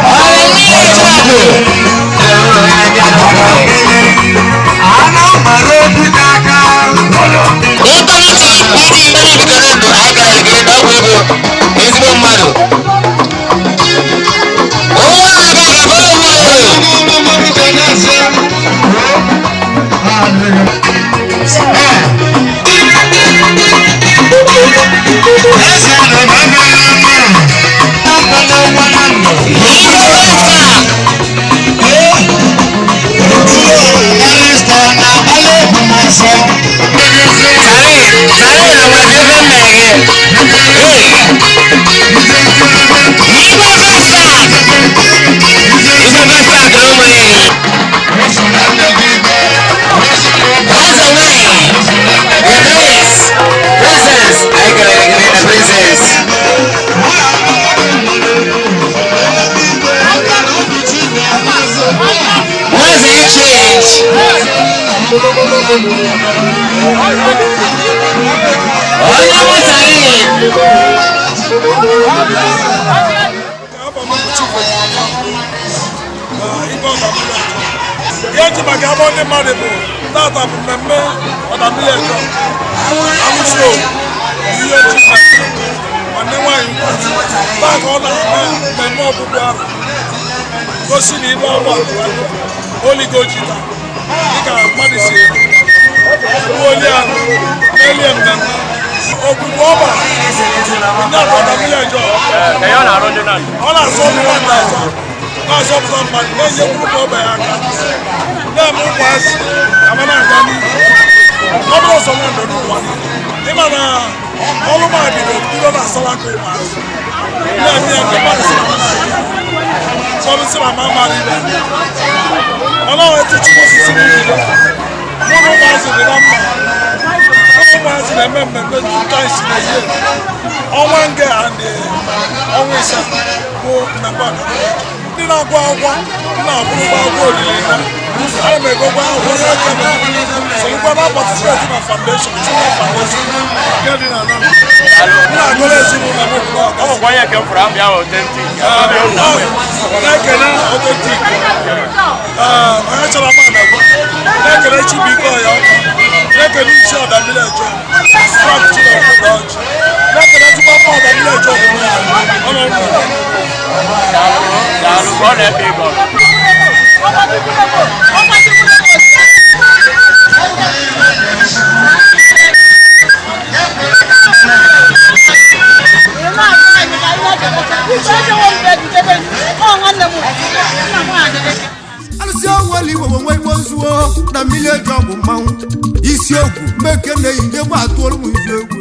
All Onye mụsara. Afọ m bụ Chief Igwe Ọdamili Ejọ. Ihe eji maka agbọ ndị mmadụ bụ tata bụ mmemme Ọdamili Ejọ. Alụsị ihe eji maka nwanne nwaanyị ukwu taa ka ọ na-eme mmemme ọgwụgwụ ahụ, gosi na ibe ọgba oligo ji taa dịka mmadụ si eri oli ahụ n'elie mmemme ogbugbu ọba ndị abụ Ọdamili Ejọ. Ọ na-asọ mmadụ azọ, na-azọpụta mmadụ, na-enyekwuru ụmụ ogbenye aka, na-eme ụmụazị ama na-aga n'ihu. Ọ bụrụ sọ na ndụ n'ụwa niile, ịma na ọrụ m bido bido na asalaka ụmụazị na-eme ya. Ndị mmadụ sị na m na-aga, ụfọdụ sị na m amara ibe, mana ọ etu Chukwu osisi niile. Mụ na ụmụazị dị na mma. Mụ na ụmụazị na-eme mmemme two times in a year, ọnwa nge and ọnwa ịsa bụ mmemme Ọdamili. Ndị na-agụ akwụkwọ m na-akwụrụkwa akwụkwọ olili na ana m egokwa akwụkwọ na-ekene sorokwa na participate na foundation, Children Foundation nke dị na Anambra. M na-agụrụ ezinụlọ m obodo ọga. Ọ bụkwa onye nke m fụrụ abịa authentic. Na-ekene authentic, onye chọrọ ma na-ekwe, na-ekene Chibuike ọya ọka, na-ekene Ichie Ọdamili Ejọ Frank Chineke Ọjị, na-ekene ezigbo mma Ọdamili Ejọ obodo ya ọ nọ n'ụlọ. Daalụ, ka ọ na-ebe ịgọ. Alụsị onwere igwe nwe igbo nzuo na mmiri eji ọgwụ mmanwụ isiokwu meke na-eyi nje gba atụọrọ m izu egwu.